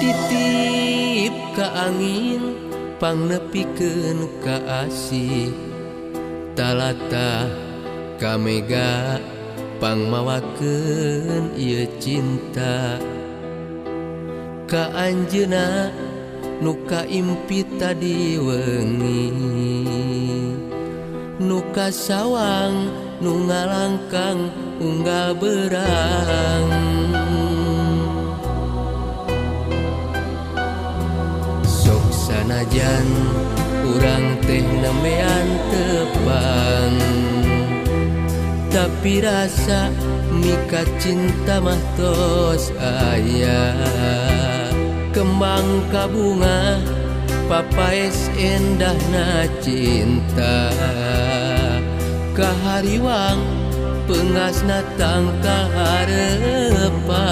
Titip ka angin pangnepikeun ka asih, talata ka mega pangmawakeun ieu cinta. Ka anjeunna nu kaimpi tadi wengi, nu kasawang nu ngalangkang unggal berang. Sok sanajan urang teh nembean tepang, tapi rasa mika cinta mah tos aya. Kembang kabunga papaes endahna cinta, kahariwang pengasna tangkal harepan.